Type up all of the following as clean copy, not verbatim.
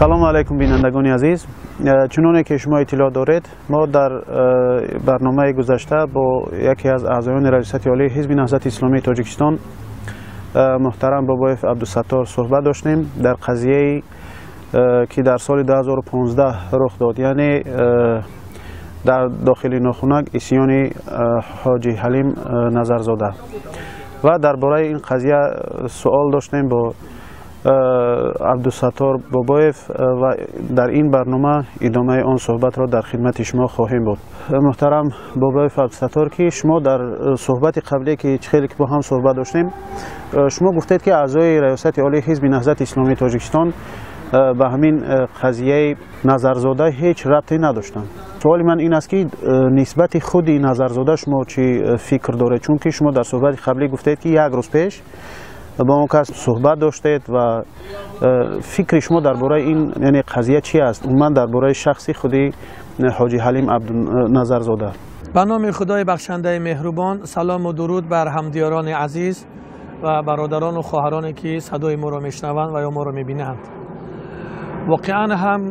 Салому алайкум, бинандагони азиз. Чуноне ки шумо иттилоъ доред, мо дар барномаи гузашта бо яке аз аъзоёни Раёсати Олии Ҳизби Наҳзати Исломии Тоҷикистон, муҳтарам Бобоев Абдусаттор, суҳбат доштем дар қазияе, ки дар соли 2015 рух дод, яъне дар дохили нохунак исьёни Ҳоҷи Ҳалим Назарзода. Ва дар бораи ин қазия суол доштем бо Абдусаттор Бобоев ва дар ин барнома идомаи он суҳбатро дар хидмати шумо хоҳем буд. Муҳтарам Бобоев Абдусаттор, ки шумо дар суҳбати қабле, ки хеле ки бо ҳам суҳбат доштем, шумо гуфтед, ки аъзои Раёсати Олии Ҳизби Наҳзати Исломии Тоҷикистон ба ҳамин қазияи Назарзода ҳеҷ рабте надоштанд. Суоли ман ин аст, ки нисбати худи Назарзода шумо чӣ фикр доред? Чунки шумо дар суҳбати қаблӣ гуфтед, ки як рӯз пеш бо он кас суҳбат доштед. Ва фикри шумо дар бораи ин, яъне, қазия чи аст, умуман дар бораи шахси худи Ҳоҷи Ҳалим Абдуназарзода? Ба номи Худои бахшандаи меҳрубон. Салому дуруд бар ҳамдиёрони азиз ва бародарону хоҳароне, ки садои моро мешунаванд ва ё моро мебинанд. Воқеан ҳам,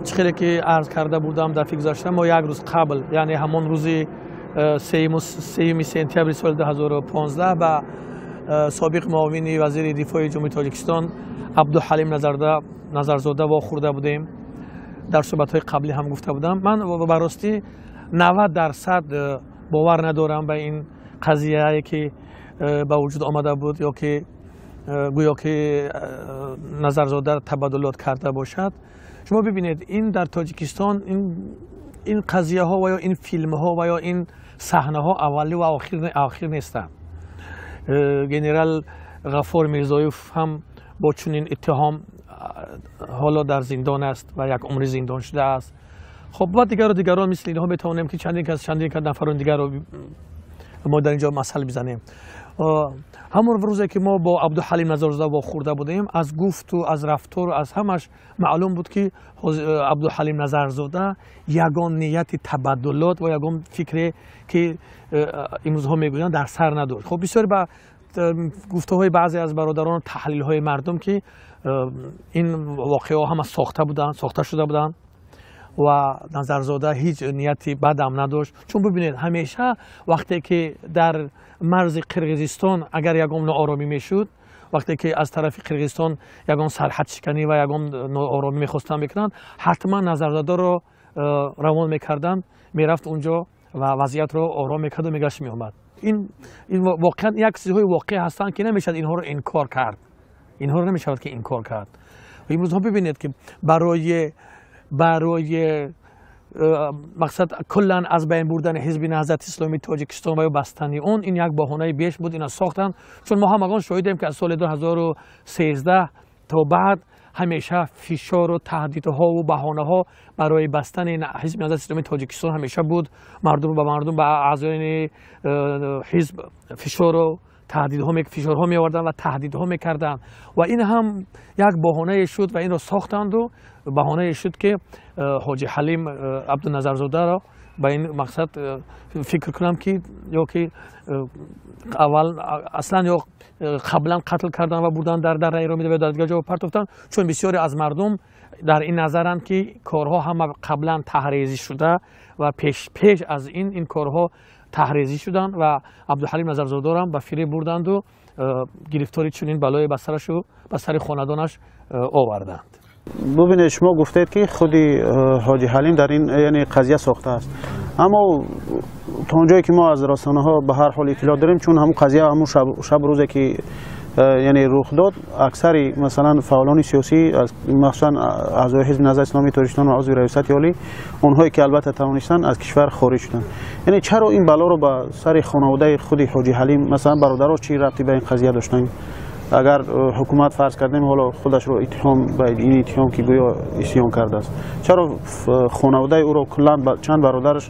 чӣ хеле ки арз карда будам дафъи гузашта, мо як рӯз қабл, яъне ҳамон рӯзи 3 сентябри соли 2015, ба собиқ муовини вазири дифои Ҷумҳурии Тоҷикистон Абдуҳалим Назарзода вохӯрда будем. Дар суҳбатҳои қаблӣ ҳам гуфта будам, ман ба ростӣ 90% бовар надорам ба ин қазияе, ки ба вуҷуд омада буд ё ки гӯё ки Назарзода табаддулот карда бошад. Шумо бибинед, ин дар Тоҷикистон ин қазияҳо ва ё ин филмҳо ва ё ин саҳнаҳо аввалӣ ва охир нестанд. Генерал Ғаффор Мирзоев ҳам бо чунин иттиҳом ҳоло дар зиндон аст ва як умри зиндон шудааст. Хоб, ва дигару дигарон мисли инҳо метавонем, ки чандин кас, чандин нафарони дигарро мо дар ин ҷо масал бизанем. Ҳамон рӯзе, ки мо бо Абдуҳалим Назарзода вохӯрда будем, аз гуфту аз рафтору аз ҳамаш маълум буд, ки Абдуҳалим Назарзода ягон нияти табаддулот ва ягон фикре, ки имрӯзҳо мегӯянд, дар сар надошт. Хоб, бисёр ба гуфтаҳои баъзе аз бародарон, таҳлилҳои мардум, ки ин воқеаҳо ҳама сохта буданд, сохта шуда буданд ва Назарзода ҳеҷ нияти бадам надошт. Чун бибинед, ҳамеша вақте ки дар марзи Қирғизистон агар ягон нооромӣ мешуд, вақте ки аз тарафи Қирғизистон ягон сарҳадшиканӣ ва ягон нооромӣ мехостанд мекунанд, ҳатман Назарзодаро равон мекарданд, мерафт унҷо ва вазъиятро ором мекарду мегашт, меомад. Ин воқеан як чизҳои воқеъ ҳастанд, ки намешавад инҳоро инкор кард, инҳоро намешавад ки инкор кард. Имрӯзҳо бибинед, ки барои мақсад куллан аз байн бурдани Ҳизби Наҳзати Исломии Тоҷикистон ва ё бастани он, ин як баҳонаи беш буд, ина сохтанд. Чун мо ҳамагон шоҳидем, ки аз соли 2013 то баъд ҳамеша фишору таҳдидҳову баҳонаҳо барои бастани Ҳизби Наҳзати Исломии Тоҷикистон ҳамеша буд. Мардум ба мардум, ба аъзоёни ҳизб фишору таҳдидҳо, фишорҳо меоварданд ва таҳдидҳо мекарданд. Ва ин ҳам як баҳонае шуд ва инро сохтанду баҳонае шуд, ки Ҳоҷи Ҳалим Абдуназарзодаро ба ин мақсад, фикр кунам, ки ё ки аввал аслан ё қаблан қатл кардан ва бурдан дар дарраи Ромида ва дар дигар ҷо партофтан. Чун бисёре аз мардум дар ин назаранд, ки корҳо ҳама қаблан таҳрезӣ шуда ва пеш аз ин корҳо таҳрезӣ шуданд ва Абдуҳалим Назарзодарам ба фиреб бурданду гирифтори чунин балое ба сарашу ба сари хонадонаш оварданд. Бубинед, шумо гуфтед, ки худи Ҳоҷи Ҳалим дар ин, яъне, қазия сохтааст, аммо то он ҷое ки мо аз расонаҳо ба ҳар ҳол иттилоъ дорем, чун ҳамун қазия ҳамун шаб, рӯзе ки яъне рух дод, аксари, масалан, фаъолони сиёсӣ, махсусан аъзои Ҳизби Наҳзати Исломии Тоҷикистон ва узви Раёсати Олӣ, онҳое ки албатта тавонистанд, аз кишвар хориҷ шуданд. Яъне чаро ин балоро ба сари хонаводаи худи Ҳоҷи Ҳалим, масалан, бародаро чӣ рабте ба ин қазия доштанд? Агар ҳукумат, фарз кардем, ҳоло худашро иттиҳом ба ин иттиҳом, ки гӯё исьён кардааст, чаро хонаводаи ӯро куллан, чанд бародараш,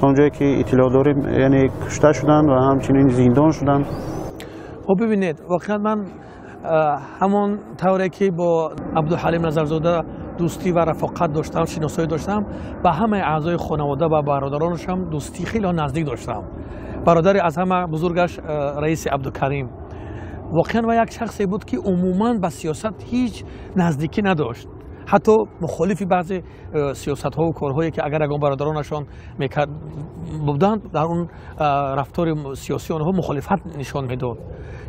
то он ҷое ки иттилоъ дорем, яъне кушта шуданд ва ҳамчунин зиндон шуданд? Хоб, бибинед, воқеан ман ҳамон тавре ки бо Абдуҳалим Назарзода дӯстӣ ва рафоқат доштам, шиносоӣ доштам, ба ҳамаи аъзои хонавода ва бародаронашам дӯстӣ хеле наздик доштам. Бародари аз ҳама бузургаш, раиси Абдукарим. Воқеан ва як шахсе буд, ки умуман ба сиёсат ҳеҷ наздикӣ надошт, ҳатто мухолифи баъзе сиёсатҳову корҳое, ки агар ягон бародаронашон буданд, дар он рафтори сиёсии онҳо мухолифат нишон медод.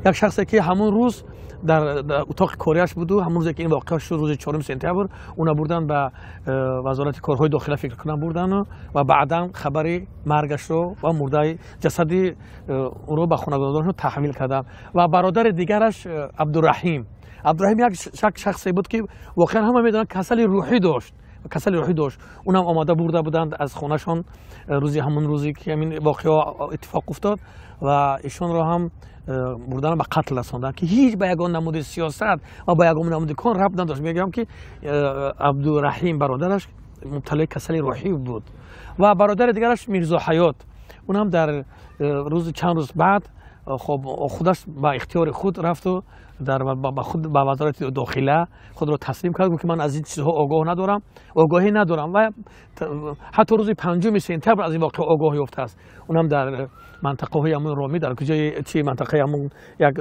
Як шахсе, ки ҳамон рӯз дар утоқи кориаш буду ҳамон рӯзе, ки ин воқеа шуд, рӯзи 4 сентябр, уна бурданд ба Вазорати корҳои дохила, фикр кунам, бурдану ва баъдан хабари маргашро ва мурдаи ҷасади ӯро ба хонаводадонашон таҳвил карданд. Ва бародари дигараш Абдураҳим. Абдураҳим як шахсе буд, ки воқеан ҳама медонанд, касали рӯҳӣ дошт, касали рӯҳӣ дошт. Унам омада бурда буданд аз хонашон рӯзи ҳамон рӯзе, ки ҳамин воқеа иттифоқ уфтод, ва ишонро ҳам бурдан ба қатл расонданд, ки ҳеҷ ба ягон намуди сиёсат ва ба ягон намуди кор рабт надошт. Мегӯям, ки Абдураҳим бародараш мубталои касали рӯҳӣ буд. Ва бародари дигараш Мирзо Ҳаёт, унам дар рӯзи чанд рӯз баъд хоб худаш ба ихтиёри худ рафту дар ба худ ба Вазорати дохила худро таслим кард, гуфт, ки ман аз ин чизҳо огоҳ надорам, огоҳӣ надорам. Ва ҳатто рӯзи 5 сентябр аз ин воқеа огоҳ ёфтааст. Унам дар мантақаҳои ҳамун Ромӣ, дар куҷои чи мантақаи ҳамун як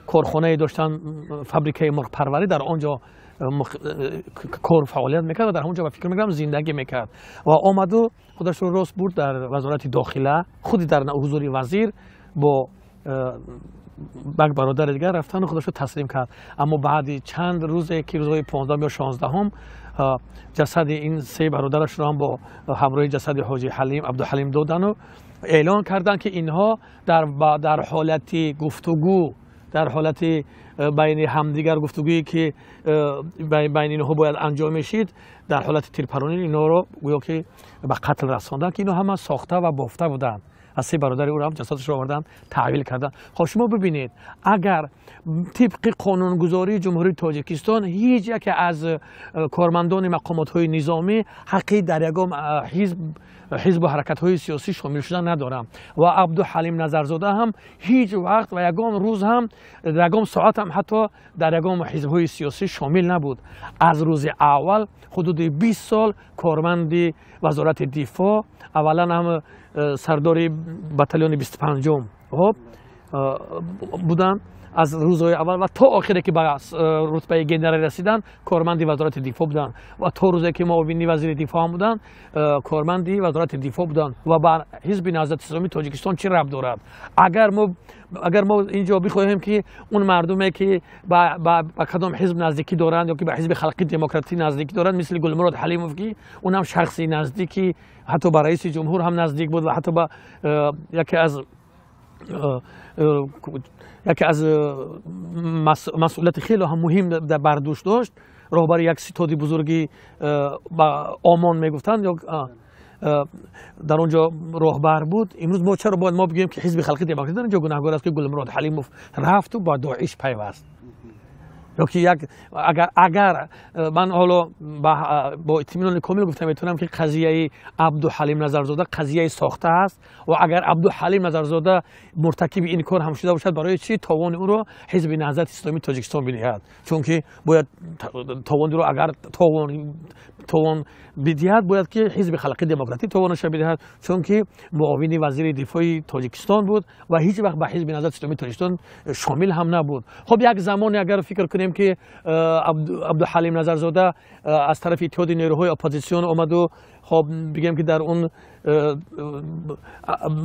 корхонае доштанд, фабрикаи мурғпарварӣ, дар он ҷо кор фаъолият мекард ва дар ҳамон ҷо, ба фикр мекардам, зиндагӣ мекард. Ва омаду худашро рост бурд дар Вазорати дохила, худи дар ҳузури вазир бо як бародари дигар рафтану худашро таслим кард. Аммо баъди чанд рӯзе, ки рӯзҳои 15 ё 16-ҳум, ҷасади ин се бародарашро ҳам бо ҳамроҳи ҷасади ҳоҷи Ҳалим, Абдуҳалим додану эълон карданд, ки инҳо дар ҳолати гуфтугӯ, дар ҳолати байни ҳамдигар гуфтугӯе, ки байни инҳо бояд анҷом мешид, дар ҳолати тирпаронӣ инҳоро гӯё ки ба қатл расонданд, ки инҳо ҳама сохта ва бофта буданд. Аз се бародари ӯро ҳам ҷасадашро оварданд, таҳвил карданд. Хоб, шумо бибинед, агар тибқи қонунгузории Ҷумҳурии Тоҷикистон ҳеҷ яке аз кормандони мақомотҳои низомӣ ҳаққи дар ягон ҳизбу ҳаракатҳои сиёсӣ шомил шудан надоранд. Ва Абдуҳалим Назарзода ҳам ҳеҷ вақт ва ягон рӯз ҳам, ягон соат ҳам ҳатто дар ягон ҳизбҳои сиёсӣ шомил набуд. Аз рӯзи аввал ҳудуди 20 сол корманди Вазорати дифоъ, аввалан ҳам сардори батальони 25-ум хоб буданд аз рӯзҳои аввал ва то охире, ки ба рутбаи генералӣ расиданд, корманди Вазорати дифоъ буданд ва то рӯзе, ки муовини вазири дифоъ ҳам буданд, корманди Вазорати дифоъ буданд. Ва ба Ҳизби Наҳзати Исломии Тоҷикистон чӣ рабт дорад? Агар мо инҷо бихоҳем, ки он мардуме, ки ба кадом ҳизб наздикӣ доранд ё ки ба Ҳизби Халқи Демократӣ наздикӣ доранд, мисли Гулмурод Ҳалимов, ки унам шахси наздики ҳатто ба раиси ҷумҳур ҳам наздик буд ва ҳатто ба яке аз масъулияти хеле ҳам муҳим бар дӯш дошт, роҳбари як ситоди бузурги ба ОМОН мегуфтанд ё дар он ҷо роҳбар буд. Имрӯз мо чаро бояд мо бигӯем, ки Ҳизби Халқи Демократӣ дар инҷо гунаҳгор аст, ки Гулмурод Ҳалимов рафту ба ДОИШ пайваст? Ё ки як агар ман ҳоло бо итминони комил гуфта метавонам, ки қазияи Абдуҳалим Назарзода қазияи сохта аст. Ва агар Абдуҳалим Назарзода муртакиби ин кор ҳам шуда бошад, барои чӣ товони ӯро Ҳизби Наҳзати Исломии Тоҷикистон бидиҳад? Чунки бояд товонро, агар товон бидиҳад, бояд ки Ҳизби Халқи Демократӣ товонаша бидиҳад, чунки муовини вазири дифои Тоҷикистон буд ва ҳеҷ вақт ба Ҳизби Наҳзати Исломии Тоҷикистон шомил ҳам набуд. Хоб, як замоне агар фикр кунем, ки Абдуҳалим Назарзода аз тарафи Иттиҳоди нерӯҳои оппозитсион омаду, хоб, бигем, ки дар он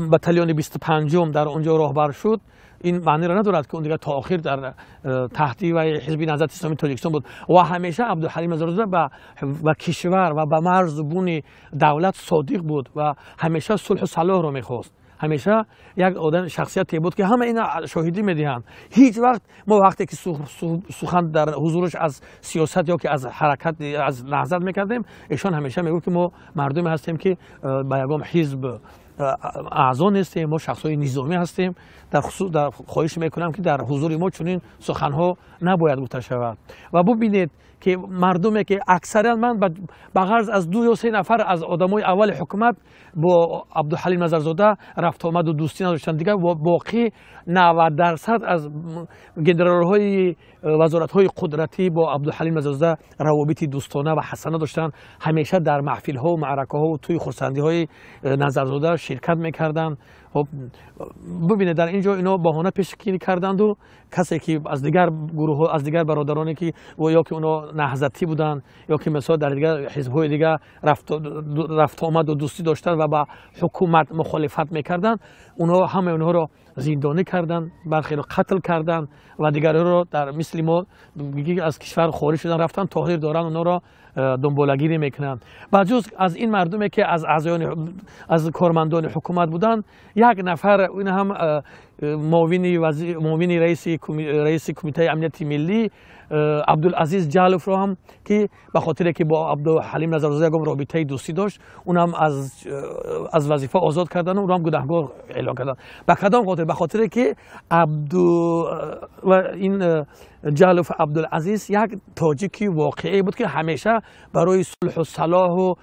батальони 25-ум дар он ҷо роҳбар шуд, ин маъниро надорад, ки он дигар то охир дар таҳти вай Ҳизби Наҳзати Исломии Тоҷикистон буд. Ва ҳамеша Абдуҳалим Назарзода ба кишвар ва ба марзу буни давлат содиқ буд ва ҳамеша сулҳу салоҳро мехост. Ҳамеша як одам, шахсияте буд, ки ҳама ина шоҳидӣ медиҳанд. Ҳеҷ вақт мо вақте ки сухан дар ҳузураш аз сиёсат ё ки аз ҳаракат, аз наҳзат мекардем, эшон ҳамеша мегуфт, ки мо мардуме ҳастем, ки ба ягон ҳизб аъзо нестем, мо шахсҳои низомӣ ҳастем. Дар хоҳиш мекунам, ки дар ҳузури мо чунин суханҳо набояд гуфта шавад. Ва бубинед, Ки мардуме ки аксаран ман ба ғарз аз 2 ё 3 нафар аз одамои аввали ҳукумат бо Абдуҳалим Назарзода рафтуомаду дӯстӣ надоштанд, дигар боқӣ 90% аз генералҳои вазоратҳои қудратӣ бо Абдуҳалим Назарзода равобити дӯстона ва ҳасана доштанд. Ҳамеша дар маҳфилҳо, маъракаҳо, тӯи хурсандиҳои Назарзода ширкат мекарданд. Хоб, бибинед, дар ин ҷо ино баҳона пешкирӣ карданду касе ки аз дигар гурӯҳҳо, аз дигар бародароне ки ё ки оно наҳзатӣ буданд, ё ки масалан дар дигар ҳизбҳои дигар рафтуомаду дӯстӣ доштанд ва ба ҳукумат мухолифат мекарданд, онҳо ҳамаи онҳоро зиндонӣ карданд, бархеро қатл карданд ва дигареро дар мисли мо аз кишвар хориҷ шудан рафтанд, то ҳозир доранд онҳоро дунболагирӣ мекунанд. Ба ҷуз аз ин мардуме ки аз аъзоёни, аз кормандони ҳукумат буданд, як нафар, ин ҳам муовини раиси кумитаи амнияти миллӣ Абдулазиз Ҷаловро ҳам, ки ба хотире ки бо Абдуҳалим Назарзода ягон робитаи дӯстӣ дошт, унам аз вазифа озод кардану ӯро ҳам гунаҳгор эълон карданд. Ба кадом хотир? Ба хотире ки ин Ҷалов Абдулазиз як тоҷики воқеӣ буд, ки ҳамеша барои сулҳу салоҳу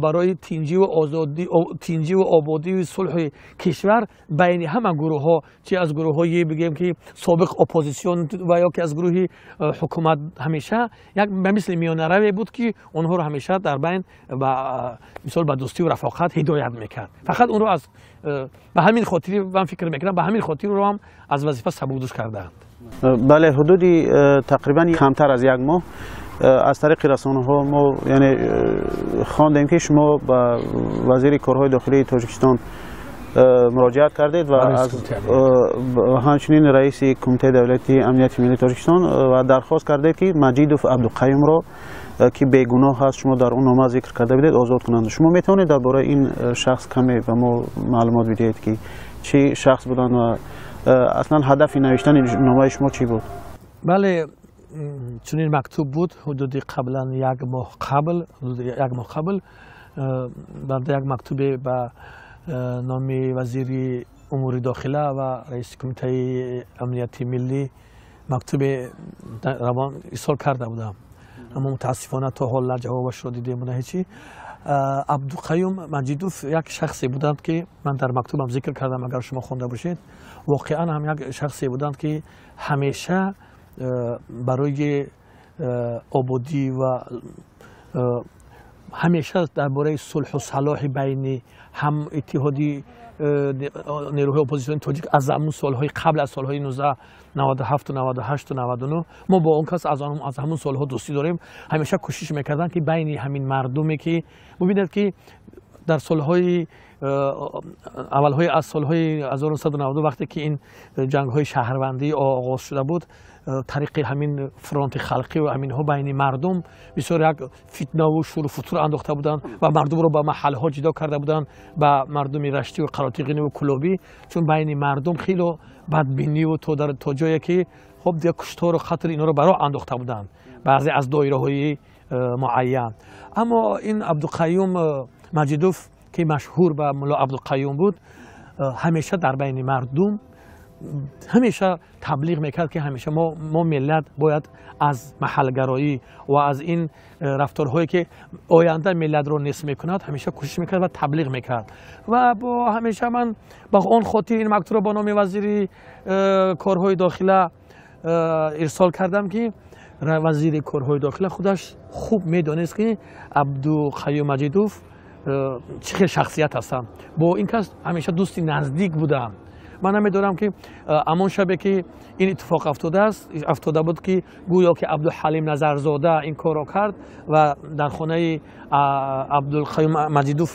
барои тинҷиву озодӣ, тинҷиву ободию сулҳи кишвар байни ҳама гурӯҳҳо, чи аз гурӯҳҳои бигем ки собиқ оппозитсион ва ё ки аз гурӯҳи ҳукумат, ҳамеша як ба мисли миёнараве буд, ки онҳоро ҳамеша дар байн ба мисол ба дӯстию рафоқат ҳидоят мекард. Фақат онро аз ба ҳамин хотири ман фикр мекунам, ба ҳамин хотир ӯро ҳам аз вазифа сабукдӯш кардаанд. Бале, ҳудуди тақрибан камтар аз як моҳ аз тариқи расонаҳо мо яъне хондем, ки шумо ба вазири корҳои дохилии Тоҷикистон муроҷиат кардед ва ҳамчунин раиси Кумитаи давлатии амнияти миллии Тоҷикистон ва дархост кардед, ки Маҷидов Абдуқаюмро, ки бегуноҳ аст, шумо дар он нома зикр карда будед, озод кунанд. Шумо метавонед дар бораи ин шахс каме ба мо маълумот бидиҳед, ки чӣ шахс буданд ва аслан ҳадафи навиштани номаи шумо чӣ буд? Бале, чунин мактуб буд. Ҳудуди қаблан як моҳ қабл, як моҳ қабл банда як мактубе ба номи вазири умури дохила ва раиси кумитаи амнияти миллӣ мактубе равон ирсол карда будам, аммо мутаассифона то ҳол на ҷавобашро дидем, на ҳечи. Абдуқаюм Маҷидов як шахсе буданд, ки ман дар мактубам зикр кардам, агар шумо хонда бошед, воқеан ҳам як шахсе буданд, ки ҳамеша барои ободӣ ва ҳамеша дар бораи сулҳу салоҳи байни ҳам иттиҳоди нерӯҳои оппозитсиони тоҷик аз ҳамун солҳои қабл аз солҳои 1997, 98, 99 мо бо он кас аз ҳамун солҳо дӯстӣ дорем. Ҳамеша кӯшиш мекарданд, ки байни ҳамин мардуме, ки бубинед, ки дар солҳои аввалҳои аз солҳои 1992, вақте ки ин ҷангҳои шаҳрвандӣ оғоз шуда буд, тариқи ҳамин фронти халқӣ ва ҳаминҳо байни мардум бисёр як фитнаву шуру футур андохта буданд ва мардумро ба маҳалҳо ҷидо карда буданд, ба мардуми Раштиву Қаротиғиниву Кулобӣ, чун байни мардум хело бадбиниву то ҷое ки хоб дигар куштору қатл инҳоро ба роҳ андохта буданд баъзе аз доираҳои муайян. Аммо ин Абдуқаюм Маҷидов, ки машҳур ба Мулло Абдуқаюм буд, ҳамеша дар байни мардум ҳамеша таблиғ мекард, ки ҳамеша мо миллат бояд аз маҳалгароӣ ва аз ин рафторҳое, ки оянда миллатро нест мекунад, ҳамеша кӯшиш мекард ва таблиғ мекард. Ва бо ҳамеша ман ба он хотир ин мактубро ба номи вазири корҳои дохила ирсол кардам, ки вазири корҳои дохила худаш хуб медонист, ки Абдуқаюм Маҷидов чӣ хел шахсият ҳастанд. Бо ин кас ҳамеша дӯсти наздик будам. Ман намедонам, ки ҳамон шабе ки ин иттифоқ афтода буд, ки гӯё ки Абдуҳалим Назарзода ин корро кард ва дар хонаи Абдулқаюм Маҷидов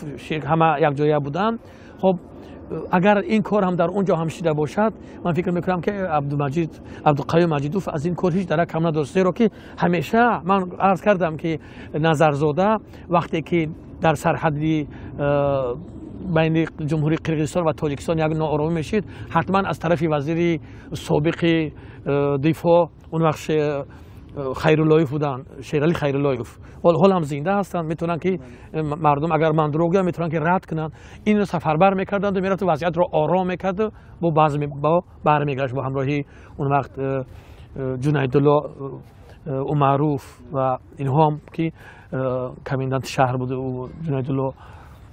ҳама якҷоя буданд. Хоб, агар ин кор ҳам дар он ҷо ҳам шида бошад, ман фикр мекунам, ки Абдуқаюм Маҷидов аз ин кор ҳеҷ дарак ҳам надошт, зеро ки ҳамеша ман арз кардам, ки Назарзода вақте ки дар сарҳади байни Ҷумҳурии Қирғизистон ва Тоҷикистон як нооромӣ мешид, ҳатман аз тарафи вазири собиқи дифоъ, он вақт Хайруллоев буданд, Шерали Хайруллоев, ҳол ҳам зинда ҳастанд, метавонанд ки мардум агар ман дурӯғ гӯям, метавонанд ки рад кунанд, инро сафарбар мекарданд, мерафт вазъиятро ором мекард, бо баъзе бармегашт бо ҳамроҳии он вақт Ҷунайдулло Умаруф ва инҳо ҳам ки коменданти шаҳр буд, Ҷунайдулло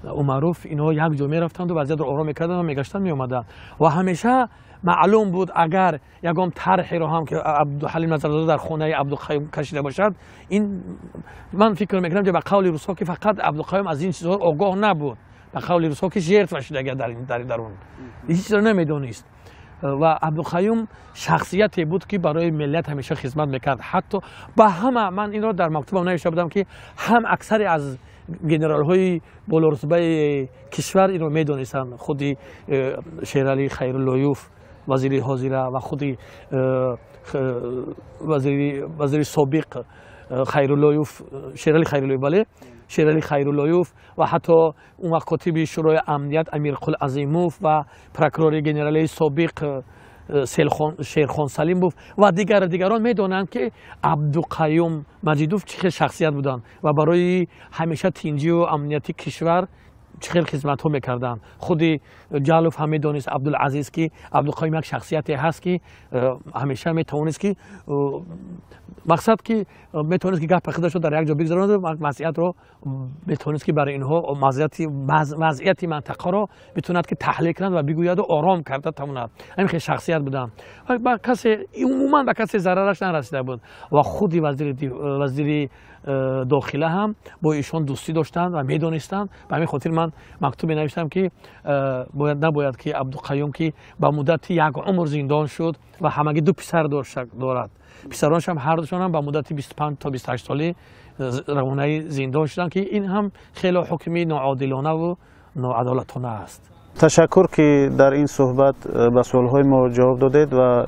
Умаруф, инҳо як ҷо мерафтанду вазъиятро ором мекарданд ва мегаштанд, меомаданд. Ва ҳамеша маълум буд, агар ягон тарҳеро ҳам ки Абдуҳалим Назарзода дар хонаи Абдуқаюм кашида бошад, ин ман фикр мекунам, ки ба қавли русҳо ки фақат Абдуқаюм аз ин чизҳо огоҳ набуд, ба қавли русҳо ки жертва шудага дар дарун ҳеҷ чизро намедонист. Ва Абдуқаюм шахсияте буд, ки барои миллат ҳамеша хизмат мекард. Ҳатто ба ҳама, ман инро дар мактубам навишта будам, ки ҳам аксари аз генералҳои болорутбаи кишвар инро медонистанд, худи Шералӣ Хайруллоюв, вазири ҳозира, ва худи вазири собиқ Хайруллоюв, Шералӣ Хайруллоев, бале, Шералӣ Хайруллоюв, ва ҳатто он вақт котиби Шӯрои амният Амирқул Азимов ва прокурори генералии собиқ Шерхон Салимов ва дигар дигарон медонанд, ки Абдуқаюм Маҷидов чӣ хел шахсият буданд ва барои ҳамеша тинҷию амнияти кишвар чӣ хел хизматҳо мекарданд. Худи Ҷалов ҳам медонист, Абдулазиз, ки Абдуқаюм як шахсияте ҳаст, ки ҳамеша метавонист, ки мақсад ки метавонист, ки гапи худашро дар як ҷо бигзаронад ва вазъиятро метавонист, ки барои инҳо вазъияти мантақаро битавонад, ки таҳлил кунад ва бигӯяду ором карда тавонад. Ҳамин хел шахсият буданд. Ба касе, умуман ба касе зарараш нарасида буд. Ва худи вазири дохила ҳам бо ишон дӯстӣ доштанд ва медонистанд. Ба ҳамин хотир ман мактубе навиштам, ки набояд ки Абдуқаюм, ки ба муддати як умр зиндон шуд ва ҳамагӣ ду писар дорад, писаронашам ҳардушонам ба муддати 25 то 28 солӣ равонаи зиндон шуданд, ки ин ҳам хеле ҳукми ноодилонаву ноадолатона аст. Ташаккур, ки дар ин суҳбат ба суолҳои мо ҷавоб додед ва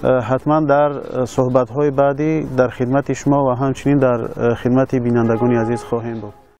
ҳатман дар суҳбатҳои баъдӣ дар хидмати шумо ва ҳамчунин дар хидмати бинандагони азиз хоҳем буд.